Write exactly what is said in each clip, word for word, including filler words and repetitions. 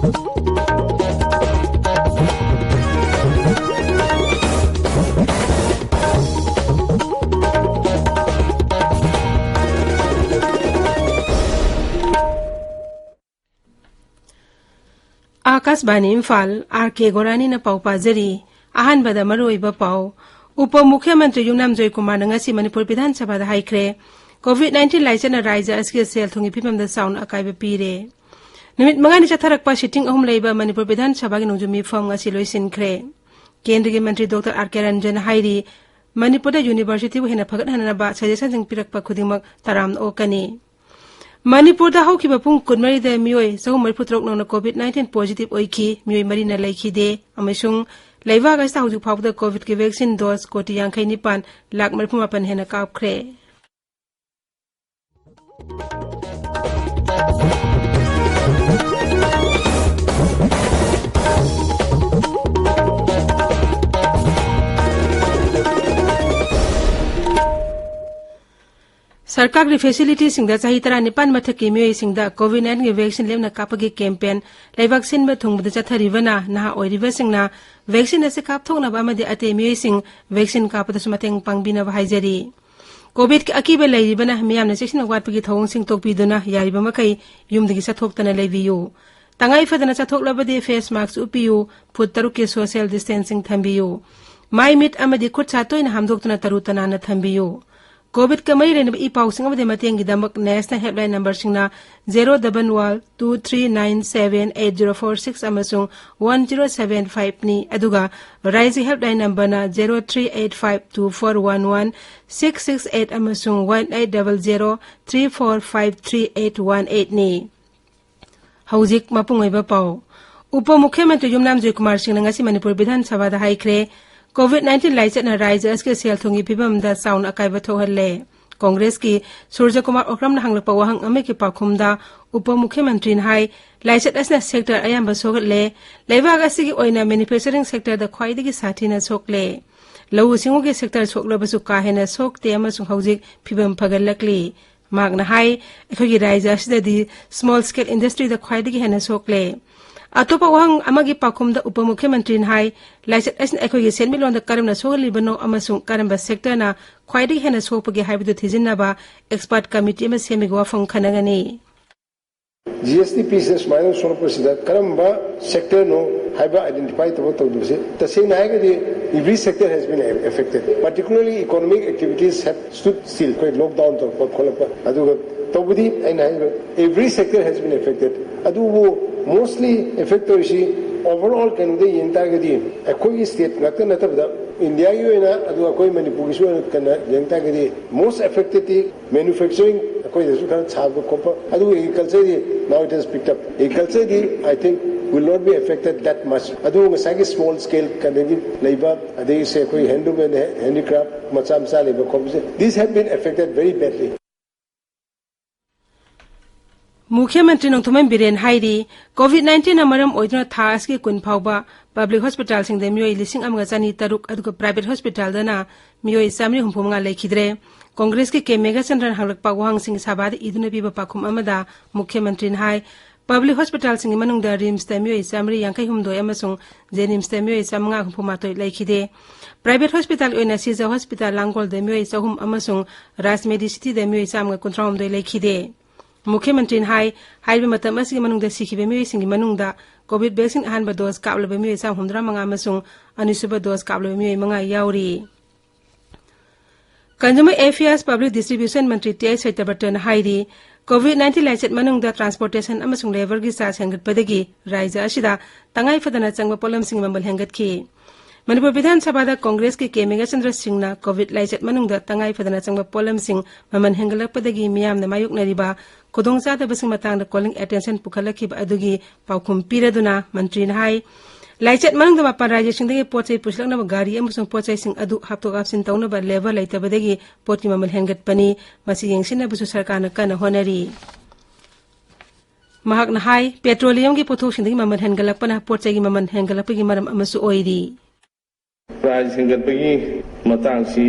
ꯑꯥꯀꯥꯁꯕꯥꯅꯤ Imphal, R ꯀꯦ ꯒꯣꯔꯥꯅꯤꯅ ꯄꯥꯎ ꯄꯥꯖꯔꯤ꯫ ꯑꯍꯥꯟꯕꯗ ꯃꯔꯨꯑꯣꯏꯕ ꯄꯥꯎ꯫ ꯎꯄ ꯃꯨꯈ꯭ꯌꯃꯟꯇ꯭ꯔꯤ ꯌꯨꯝꯅꯥꯝ ꯖꯣꯏꯀꯨꯃꯥꯔꯅ ꯉꯁꯤ ꯃꯅꯤꯄꯨꯔ ꯕꯤꯙꯥꯟ ꯁꯚꯥꯗ ꯍꯥꯏꯈ꯭ꯔꯦ, ꯀꯣꯚꯤꯗ ꯅꯥꯏꯟꯇꯤꯟ ꯂꯥꯏꯆꯠꯅ ꯔꯥꯖ꯭ꯌ ꯑꯁꯤꯒꯤ ꯁꯦꯜ ꯊꯨꯝꯒꯤ ꯐꯤꯕꯝꯗ ꯆꯥꯎꯅ ꯑꯀꯥꯏꯕ ꯄꯤꯔꯦ꯫ ꯅꯨꯃꯤꯠ ꯃꯉꯥꯅꯤ ꯆꯠꯊꯔꯛꯄ ꯁꯤꯇꯤꯡ ꯑꯍꯨꯝ ꯂꯩꯕ ꯃꯅꯤꯄꯨꯔ ꯕꯤꯙꯥꯟ ꯁꯚꯥꯒꯤ ꯅꯣꯡꯖꯨ ꯃꯤꯐꯝ ꯉꯁꯤ ꯂꯣꯏꯁꯤꯟꯈ꯭ꯔꯦ꯫ ꯀꯦꯟꯗ꯭ꯔꯒꯤ ꯃꯟꯇ꯭ꯔꯤ ꯗꯣꯛꯇꯔ ꯑꯥꯔ ꯀꯦ ꯔꯟꯖꯟ ꯍꯥꯏꯔꯤ, ꯃꯅꯤꯄꯨꯔꯗ ꯌꯨꯅꯤꯚꯔꯁꯤꯇꯤꯕꯨ ꯍꯦꯟꯅ ꯐꯒꯠꯍꯟꯅꯅꯕ ꯁꯖꯦꯁꯟꯁꯤꯡ ꯄꯤꯔꯛꯄ ꯈꯨꯗꯤꯡꯃꯛ ꯇꯔꯥꯝꯅ ꯑꯣꯛꯀꯅꯤ꯫ ꯃꯅꯤꯄꯨꯔꯗ ꯍꯧꯈꯤꯕ ꯄꯨꯡ ꯀꯨꯟꯃꯔꯤꯗ ꯃꯤꯑꯣꯏ ꯆꯍꯨꯝ ꯃꯔꯤꯐꯨ ꯇꯔꯨꯛ ꯅꯧꯅ ꯀꯣꯚꯤꯗ ꯅꯥꯏꯟꯇꯤꯟ ꯄꯣꯖꯤꯇꯤꯚ ꯑꯣꯏꯈꯤ, ꯃꯤꯑꯣꯏ ꯃꯔꯤꯅ ꯂꯩꯈꯤꯗꯦ, ꯑꯃꯁꯨꯡ ꯂꯩꯕꯥꯛ ꯑꯁꯤꯗ ꯍꯧꯖꯤꯛ ꯐꯥꯎꯕꯗ ꯀꯣꯚꯤꯗꯀꯤ ꯚꯦꯛꯁꯤꯟ ꯗꯣꯁ ꯀꯣꯇꯤ ꯌꯥꯡꯈꯩ ꯅꯤꯄꯥꯟ ꯂꯥꯈ ꯃꯔꯤꯐꯨ ꯃꯥꯄꯟ ꯍꯦꯟꯅ ꯀꯥꯞꯈ꯭ꯔꯦ꯫ ꯁꯔꯀꯥꯔꯒꯤ ꯐꯦꯁꯤꯂꯤꯇꯤꯁꯤꯡꯗ ꯆꯍꯤ ꯇꯔꯥꯅꯤꯄꯥꯟ ꯃꯊꯛꯀꯤ ꯃꯤꯑꯣꯏꯁꯤꯡꯗ ꯀꯣꯚꯤꯗ ꯅꯥꯏꯟꯇꯤꯟꯒꯤ ꯚꯦꯛꯁꯤꯟ ꯂꯦꯝꯅ ꯀꯥꯞꯄꯒꯤ ꯀꯦꯝꯄꯦꯟ ꯂꯩꯕꯥꯛ ꯁꯤꯟꯕ ꯊꯨꯡꯕꯗ ꯆꯠꯊꯔꯤꯕꯅ ꯅꯍꯥ ꯑꯣꯏꯔꯤꯕꯁꯤꯡꯅ ꯚꯦꯛꯁꯤꯟ ꯑꯁꯤ ꯀꯥꯞꯊꯣꯛꯅꯕ ꯑꯃꯗꯤ ꯑꯇꯩ ꯃꯤꯑꯣꯏꯁꯤꯡ ꯚꯦꯛꯁꯤꯟ ꯀꯥꯞꯄꯗꯁꯨ ꯃꯇꯦꯡ ꯄꯥꯡꯕꯤꯅꯕ ꯍꯥꯏꯖꯔꯤ꯫ ꯀꯣꯚꯤꯗꯀꯤ ꯑꯀꯤꯕ ꯂꯩꯔꯤꯕꯅ ꯃꯤꯌꯥꯝꯅ ꯆꯦꯛꯁꯤꯟ ꯋꯥꯠꯄꯒꯤ ꯊꯧꯑꯣꯡꯁꯤꯡ ꯇꯣꯛꯄꯤꯗꯨꯅ ꯌꯥꯔꯤꯕ ꯃꯈꯩ ꯌꯨꯝꯗꯒꯤ ꯆꯠꯊꯣꯛꯇꯅ ꯂꯩꯕꯤꯌꯨ꯫ ꯇꯉꯥꯏ ꯐꯗꯅ ꯆꯠꯊꯣꯛꯂꯕꯗꯤ ꯐꯦꯁ ꯃꯥꯁꯛ ꯎꯞꯄꯤꯌꯨ, ꯐꯨꯠ ꯇꯔꯨꯛꯀꯤ ꯁꯣꯁꯤꯌꯦꯜ ꯗꯤꯁꯇꯦꯟꯁꯤꯡ ꯊꯝꯕꯤꯌꯨ꯫ ꯃꯥꯏ ꯃꯤꯠ ꯑꯃꯗꯤ ꯈꯨꯠ ꯁꯥ ꯇꯣꯏꯅ ꯍꯥꯝꯗꯣꯛꯇꯨꯅ ꯇꯔꯨ ꯇꯅꯥꯟꯅ ꯊꯝꯕꯤꯌꯨ꯫ ꯀꯣꯚꯤꯗꯀ ꯃꯔꯤ ꯂꯩꯅꯕ ꯏ ꯄꯥꯎꯁꯤꯡ ꯑꯃꯗꯤ ꯃꯇꯦꯡꯒꯤꯗꯃꯛ ꯅꯦꯁꯅꯦꯜ ꯍꯦꯜꯞꯂꯥꯏꯟ ꯅꯝꯕꯔꯁꯤꯡꯅ zero double one two three nine seven eight zero four six ꯑꯃꯁꯨꯡ one zero seven five ꯅꯤ, ꯑꯗꯨꯒ ꯔꯥꯏꯖ꯭ꯌ ꯍꯦꯜꯞꯂꯥꯏꯟ ꯅꯝꯕꯔꯅ zero three eight five two four one one six six eight ꯑꯃꯁꯨꯡ one eight double zero three four five three eight one eight ꯅꯤ꯫ ꯍꯧꯖꯤꯛ ꯃꯄꯨꯡ ꯑꯣꯏꯕ ꯄꯥꯎ꯫ ꯎꯄ ꯃꯨꯈ꯭ꯌꯃꯟꯇ꯭ꯔꯤ ꯌꯨꯝꯅꯥꯝ ꯖꯣꯏꯀꯨꯃꯥꯔ ꯁꯤꯡꯅ ꯉꯁꯤ ꯃꯅꯤꯄꯨꯔ ꯕꯤꯙꯥꯟ ꯁꯚꯥꯗ ꯍꯥꯏꯈ꯭ꯔꯦ, ꯀꯣꯚꯤꯗ ꯅꯥꯏꯟꯇꯤꯟ ꯂꯥꯏꯆꯠꯅ ꯔꯥꯏꯖ꯭ꯌ ꯑꯁꯤꯒꯤ ꯁꯦꯜ ꯊꯨꯝꯒꯤ ꯐꯤꯕꯝꯗ ꯆꯥꯎꯅ ꯑꯀꯥꯏꯕ ꯊꯣꯛꯍꯜꯂꯦ꯫ ꯀꯣꯡꯒ꯭ꯔꯦꯁꯀꯤ ꯁꯨꯔꯖꯀꯨꯃꯥꯔ ꯑꯣꯀ꯭ꯔꯝꯅ ꯍꯪꯂꯛꯄ ꯋꯥꯍꯪ ꯑꯃꯒꯤ ꯄꯥꯎꯈꯨꯝꯗ ꯎꯄ ꯃꯨꯈ꯭ꯌꯃꯟꯇ꯭ꯔꯤꯅ ꯍꯥꯏ, ꯂꯥꯏꯆꯠ ꯑꯁꯤꯅ ꯁꯦꯛꯇꯔ ꯑꯌꯥꯝꯕ ꯁꯣꯛꯍꯜꯂꯦ꯫ ꯂꯩꯕꯥꯛ ꯑꯁꯤꯒꯤ ꯑꯣꯏꯅ ꯃꯦꯅꯨꯐꯦꯛꯆꯔꯤꯡ ꯁꯦꯛꯇꯔꯗ ꯈ꯭ꯋꯥꯏꯗꯒꯤ ꯁꯥꯊꯤꯅ ꯁꯣꯛꯂꯦ꯫ ꯂꯧꯎ ꯁꯤꯡꯎꯒꯤ ꯁꯦꯛꯇꯔ ꯁꯣꯛꯂꯕꯁꯨ ꯀꯥ ꯍꯦꯟꯅ ꯁꯣꯛꯇꯦ ꯑꯃꯁꯨꯡ ꯍꯧꯖꯤꯛ ꯐꯤꯕꯝ ꯐꯒꯠꯂꯛꯂꯤ꯫ ꯃꯍꯥꯛꯅ ꯍꯥꯏ, ꯑꯩꯈꯣꯏꯒꯤ ꯔꯥꯏꯖ꯭ꯌ ꯑꯁꯤꯗꯗꯤ ꯁ꯭ꯃꯣꯜ ꯁ꯭ꯀꯦꯜ ꯏꯟꯗꯁꯇ꯭ꯔꯤꯗ ꯈ꯭ꯋꯥꯏꯗꯒꯤ ꯍꯦꯟꯅ ꯁꯣꯛꯂꯦ꯫ ꯑꯇꯣꯞꯄ ꯋꯥꯍꯪ ꯑꯃꯒꯤ ꯄꯥꯎꯈꯨꯝꯗ ꯎꯄ ꯃꯨꯈ꯭ꯌ ꯃꯟꯇ꯭ꯔꯤꯅ ꯍꯥꯏ, ꯂꯥꯏꯆꯠ ꯑꯁꯤꯅ ꯑꯩꯈꯣꯏꯒꯤ ꯁꯦꯟꯃꯤꯠꯂꯣꯟꯗ ꯀꯔꯝꯅ ꯁꯣꯛꯍꯜꯂꯤꯕꯅꯣ ꯑꯃꯁꯨꯡ ꯀꯔꯝꯕ ꯁꯦꯛꯇꯔꯅ ꯈ꯭ꯋꯥꯏꯗꯒꯤ ꯍꯦꯟꯅ ꯁꯣꯛꯄꯒꯦ ꯍꯥꯏꯕꯗꯨ ꯊꯤꯖꯤꯟꯅꯕ ꯑꯦꯛꯁꯄꯔꯠ ꯀꯃꯤꯇꯤ ꯑꯃ ꯁꯦꯝꯕꯒꯤ ꯋꯥꯐꯝ ꯈꯟꯅꯒꯅꯤ꯫ ꯖꯤ ꯑꯦꯁ ꯇꯤ ꯄꯤꯁꯤꯅ ꯁꯨꯃꯥꯏꯅ ꯁꯣꯛꯂꯛꯄꯁꯤꯗ ꯀꯔꯝꯕ ꯁꯦꯛꯇꯔꯅꯣ ꯍꯥꯏꯕ ꯑꯥꯏꯗꯦꯟꯇꯤꯐꯥꯏ ꯇꯧꯕ ꯇꯧꯗꯕꯁꯦ, ꯇꯁꯦꯡꯅ ꯍꯥꯏꯔꯒꯗꯤ every sector has been affected, particularly economic activities have stood still. ꯑꯩꯈꯣꯏ ꯂꯣꯛꯗꯥꯎꯟ ꯇꯧꯔꯛꯄ ꯈꯣꯠꯂꯛꯄ, ꯑꯗꯨꯒ ꯇꯧꯕꯗꯤ ꯑꯩꯅ ꯍꯥꯏꯔꯤꯕ every sector has been affected. ꯑꯗꯨꯕꯨ mostly affect ꯇꯧꯔꯤꯁꯤ overall ꯀꯩꯅꯣꯗ ꯌꯦꯡ ꯇꯥꯔꯒꯗꯤ ꯑꯩꯈꯣꯏꯒꯤ ꯁ꯭ꯇꯦꯠ ꯉꯥꯛꯇ ꯅꯠꯇꯕꯗ ꯏꯟꯗꯤꯌꯥꯒꯤ ꯑꯣꯏꯅ, ꯑꯗꯨꯒ ꯑꯩꯈꯣꯏ ꯃꯅꯤꯄꯨꯔꯒꯤꯁꯨ ꯑꯣꯏꯅ ꯀꯟꯅ ꯌꯦꯡ ꯇꯥꯔꯒꯗꯤ most affected ꯗꯤ manufacturing, ꯑꯩꯈꯣꯏꯗꯁꯨ ꯈꯔ ꯁꯥꯕ ꯈꯣꯠꯄ, ꯑꯗꯨꯒ agriculture D now it has picked up. Agriculture D I think will not be affected that much. ꯑꯗꯨ ꯉꯁꯥꯏꯒꯤ small scale ꯀꯩꯅꯣꯒꯤ ꯂꯩꯕ, ꯑꯗꯒꯤ ꯁꯦ ꯑꯩꯈꯣꯏ handloom and handicraft ꯃꯆꯥ ꯃꯆꯥ ꯂꯩꯕ ꯈꯣꯠꯄꯁꯦ, these have been affected very badly. ꯃꯨꯈ꯭ꯌ ꯃꯟꯇ꯭ꯔꯤ ꯅꯣꯡꯊꯣꯝꯕꯝ ꯕꯤꯔꯦꯟ ꯍꯥꯏꯔꯤ, ꯀꯣꯚꯤꯗ ꯅꯥꯏꯟꯇꯤꯟꯅ ꯃꯔꯝ ꯑꯣꯏꯗꯨꯅ ꯊꯥ ꯑꯁꯤꯒꯤ ꯀꯨꯟ ꯐꯥꯎꯕ ꯄꯕ꯭ꯂꯤꯛ ꯍꯣꯁꯄꯤꯇꯥꯜꯁꯤꯡꯗ ꯃꯤꯑꯣꯏ ꯂꯤꯁꯤꯡ ꯑꯃꯒ ꯆꯅꯤ ꯇꯔꯨꯛ, ꯑꯗꯨꯒ ꯄ꯭ꯔꯥꯏꯚꯦꯠ ꯍꯣꯁꯄꯤꯇꯥꯜꯗꯅ ꯃꯤꯑꯣꯏ ꯆꯥꯃꯔꯤ ꯍꯨꯝꯐꯨ ꯃꯉꯥ ꯂꯩꯈꯤꯗ꯭ꯔꯦ꯫ ꯀꯣꯡꯒ꯭ꯔꯦꯁꯀꯤ ꯀꯦ ꯃꯦꯘꯆꯟꯗ꯭ꯔꯟ ꯍꯪꯂꯛꯄ ꯋꯥꯍꯪꯁꯤꯡꯒꯤ ꯁꯚꯥꯗ ꯏꯗꯨꯅ ꯄꯤꯕ ꯄꯥꯎꯈꯨꯝ ꯑꯃꯗ ꯃꯨꯈ꯭ꯌ ꯃꯟꯇ꯭ꯔꯤꯅ ꯍꯥꯏ, ꯄꯕ꯭ꯂꯤꯛ ꯍꯣꯁꯄꯤꯇꯥꯜꯁꯤꯡꯒꯤ ꯃꯅꯨꯡꯗ ꯔꯤꯝꯁꯇ ꯃꯤꯑꯣꯏ ꯆꯥꯃꯔꯤ ꯌꯥꯡꯈꯩ ꯍꯨꯝꯗꯣꯏ ꯑꯃꯁꯨꯡ ꯖꯦꯅꯤꯝꯁꯇ ꯃꯤꯑꯣꯏ ꯆꯥꯃꯉꯥ ꯍꯨꯝꯐꯨ ꯃꯥꯊꯣꯏ ꯂꯩꯈꯤꯗꯦ꯫ ꯄ꯭ꯔꯥꯏꯚꯦꯠ ꯍꯣꯁꯄꯤꯇꯥꯜꯒꯤ ꯑꯣꯏꯅ ꯁꯤꯖ ꯍꯣꯁꯄꯤꯇꯥꯜ ꯂꯥꯡꯒꯣꯜꯗ ꯃꯤꯑꯣꯏ ꯆꯍꯨꯝ ꯑꯃꯁꯨꯡ ꯔꯥꯖ ꯃꯦꯗꯤꯁꯤꯇꯤꯗ ꯃꯤꯑꯣꯏ ꯆꯥꯝꯃꯒ ꯀꯨꯟꯊ꯭ꯔꯥ ꯍꯨꯝꯗꯣꯏ ꯂꯩꯈꯤꯗꯦ꯫ ꯃꯨꯈ꯭ꯌ ꯃꯟꯇ꯭ꯔꯤꯅ ꯍꯥꯏ, ꯍꯥꯏꯔꯤꯕ ꯃꯇꯝ ꯑꯁꯤꯒꯤ ꯃꯅꯨꯡꯗ ꯁꯤꯈꯤꯕ ꯃꯤꯑꯣꯏꯁꯤꯡꯒꯤ ꯃꯅꯨꯡꯗ ꯀꯣꯚꯤꯗ ꯚꯦꯛꯁꯤꯟ ꯑꯍꯥꯟꯕ ꯗꯣꯁ ꯀꯥꯞꯂꯕ ꯃꯤꯑꯣꯏ ꯆꯥꯝ ꯍꯨꯝꯗ꯭ꯔꯥ ꯃꯉꯥ ꯑꯃꯁꯨꯡ ꯑꯅꯤꯁꯨꯕ ꯗꯣꯁ ꯀꯥꯞꯂꯕ ꯃꯤꯑꯣꯏ ꯃꯉꯥ ꯌꯥꯎꯔꯤ꯫ Consumer Affairs Public Distribution ꯃꯟꯇ꯭ꯔꯤ ꯇꯤ ꯑꯩꯆ ꯁꯇ꯭ꯌꯕ꯭ꯔꯇꯅ ꯍꯥꯏꯔꯤ, ꯀꯣꯚꯤꯗ ꯅꯥꯏꯟꯇꯤꯟ ꯂꯥꯏꯆꯠ ꯃꯅꯨꯡꯗ ꯇ꯭ꯔꯥꯟꯁꯄꯣꯔꯇꯦꯁꯟ ꯑꯃꯁꯨꯡ ꯂꯦꯕꯔꯒꯤ ꯆꯥꯔꯖ ꯍꯦꯟꯒꯠꯄꯗꯒꯤ ꯔꯥꯖ꯭ꯌ ꯑꯁꯤꯗ ꯇꯉꯥꯏ ꯐꯗꯅ ꯆꯪꯕ ꯄꯣꯠꯂꯝꯁꯤꯡꯒꯤ ꯃꯃꯜ ꯍꯦꯟꯒꯠꯈꯤ꯫ ꯃꯅꯤꯄꯨꯔ ꯕꯤꯙꯥꯟ ꯁꯚꯥꯗ ꯀꯣꯡꯒ꯭ꯔꯦꯁꯀꯤ ꯀꯦ ꯃꯦꯘꯆꯟꯗ꯭ꯔ ꯁꯤꯡꯅ ꯀꯣꯚꯤꯗ ꯂꯥꯏꯆꯠ ꯃꯅꯨꯡꯗ ꯇꯉꯥꯏ ꯐꯗꯅ ꯆꯪꯕ ꯄꯣꯠꯂꯝꯁꯤꯡ ꯃꯃꯜ ꯍꯦꯟꯒꯠꯂꯛꯄꯗꯒꯤ ꯃꯤꯌꯥꯝꯅ ꯃꯥꯌꯣꯛꯅꯔꯤꯕ ꯈꯨꯗꯣꯡꯆꯥꯗꯕꯁꯤꯡ ꯃꯇꯥꯡꯗ calling attention ꯄꯨꯈꯠꯂꯛꯈꯤꯕ ꯑꯗꯨꯒꯤ ꯄꯥꯎꯈꯨꯝ ꯄꯤꯔꯗꯨꯅ ꯃꯟꯇ꯭ꯔꯤꯅ ꯍꯥꯏ, ꯂꯥꯏꯆꯠ ꯃꯅꯨꯡꯗ ꯃꯄꯥꯟ ꯔꯥꯖ꯭ꯌꯁꯤꯡꯗꯒꯤ ꯄꯣꯠ ꯆꯩ ꯄꯨꯁꯤꯜꯂꯛꯅꯕ ꯒꯥꯔꯤ ꯑꯃꯁꯨꯡ ꯄꯣꯠ ꯆꯩꯁꯤꯡ ꯑꯗꯨ ꯍꯥꯞꯇꯣꯛ ꯍꯥꯞꯆꯤꯟ ꯇꯧꯅꯕ ꯂꯦꯕꯔ ꯂꯩꯇꯕꯗꯒꯤ ꯄꯣꯠꯀꯤ ꯃꯃꯜ ꯍꯦꯟꯒꯠꯄꯅꯤ꯫ ꯃꯁꯤ ꯌꯦꯡꯁꯤꯟꯅꯕꯁꯨ ꯁꯔꯀꯥꯔꯅ ꯀꯟꯅ ꯍꯣꯠꯅꯔꯤ꯫ ꯃꯍꯥꯛꯅ ꯍꯥꯏ, ꯄꯦꯇ꯭ꯔꯣꯂꯤꯌꯝꯒꯤ ꯄꯣꯠꯊꯣꯛꯁꯤꯡꯗꯒꯤ ꯃꯃꯜ ꯍꯦꯟꯒꯠꯂꯛꯄꯅ ꯄꯣꯠ ꯆꯩꯒꯤ ꯃꯃꯜ ꯍꯦꯟꯒꯠꯂꯛꯄꯒꯤ ꯃꯔꯝ ꯑꯃꯁꯨ ꯑꯣꯏꯔꯤ꯫ ꯄ꯭ꯔꯥꯏꯁ ꯍꯦꯟꯒꯠꯄꯒꯤ ꯃꯇꯥꯡꯁꯤ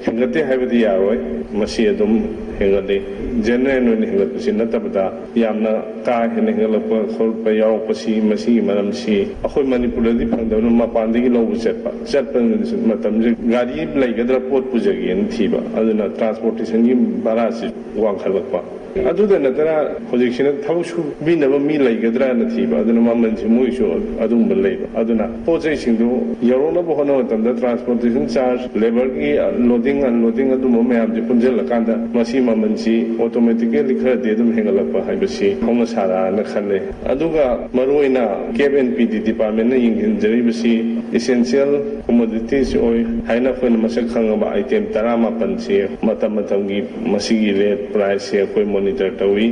ꯍꯦꯟꯒꯠꯇꯦ ꯍꯥꯏꯕꯗꯤ ꯌꯥꯔꯣꯏ꯫ ꯃꯁꯤ ꯑꯗꯨꯝ ꯍꯦꯟꯒꯠꯂꯤ꯫ ꯖꯦꯅꯔꯦꯜ ꯑꯣꯏꯅ ꯍꯦꯟꯒꯠꯄꯁꯤ ꯅꯠꯇꯕꯗ, ꯌꯥꯝꯅ ꯀꯥ ꯍꯦꯟꯅ ꯍꯦꯟꯒꯠꯂꯛꯄ ꯈꯣꯠꯄ ꯌꯥꯎꯔꯛꯄꯁꯤ, ꯃꯁꯤꯒꯤ ꯃꯔꯝꯁꯤ ꯑꯩꯈꯣꯏ ꯃꯅꯤꯄꯨꯔꯗꯗꯤ ꯐꯪꯗꯕꯅ ꯃꯄꯥꯟꯗꯒꯤ ꯂꯧꯕ ꯆꯠꯄ, ꯆꯠꯄ ꯃꯇꯝꯁꯤ ꯒꯥꯔꯤ ꯂꯩꯒꯗ꯭ꯔꯥ ꯄꯣꯠ ꯄꯨꯖꯒꯦꯅ ꯊꯤꯕ, ꯑꯗꯨꯅ ꯇ꯭ꯔꯥꯟꯁꯄꯣꯔꯇꯦꯁꯟꯒꯤ ꯚꯔꯥꯁꯤ ꯋꯥꯡꯈꯠꯂꯛꯄ꯫ ꯑꯗꯨꯗ ꯅꯠꯇꯅ ꯍꯧꯖꯤꯛꯁꯤꯅ ꯊꯕꯛ ꯁꯨꯕꯤꯅꯕ ꯃꯤ ꯂꯩꯒꯗ꯭ꯔꯥꯅ ꯊꯤꯕ, ꯑꯗꯨꯅ ꯃꯃꯜꯁꯤ ꯃꯣꯏꯁꯨ ꯑꯗꯨꯒꯨꯝꯕ ꯂꯩꯕ꯫ ꯑꯗꯨꯅ ꯄꯣꯠ ꯆꯩꯁꯤꯡꯗꯨ ꯌꯧꯔꯛꯅꯕ ꯍꯣꯠꯅꯕ ꯃꯇꯝꯗ transportation charge, labourꯒꯤ loading unloading ꯑꯗꯨꯝꯕ ꯃꯌꯥꯝꯁꯦ ꯄꯨꯟꯁꯤꯜꯂꯀꯥꯟꯗ ꯃꯁꯤ ꯃꯃꯜꯁꯤ automatically ꯈꯔꯗꯤ ꯑꯗꯨꯝ ꯍꯦꯟꯒꯠꯂꯛꯄ ꯍꯥꯏꯕꯁꯤ ꯍꯧꯅ ꯁꯥꯔꯛꯑꯅ ꯈꯜꯂꯦ꯫ ꯑꯗꯨꯒ ꯃꯔꯨꯑꯣꯏꯅ CAB and PD departmentꯅ ꯌꯦꯡꯁꯤꯟꯖꯔꯤꯕꯁꯤ essential commodities ꯑꯣꯏ ꯍꯥꯏꯅ ꯑꯩꯈꯣꯏꯅ ꯃꯁꯛ ꯈꯪꯉꯕ item ꯇꯔꯥꯃꯥꯄꯟꯁꯤ ꯃꯇꯝ ꯃꯇꯝꯒꯤ ꯃꯁꯤꯒꯤ rate priceꯁꯦ ꯑꯩꯈꯣꯏ monitor ꯇꯧꯏ꯫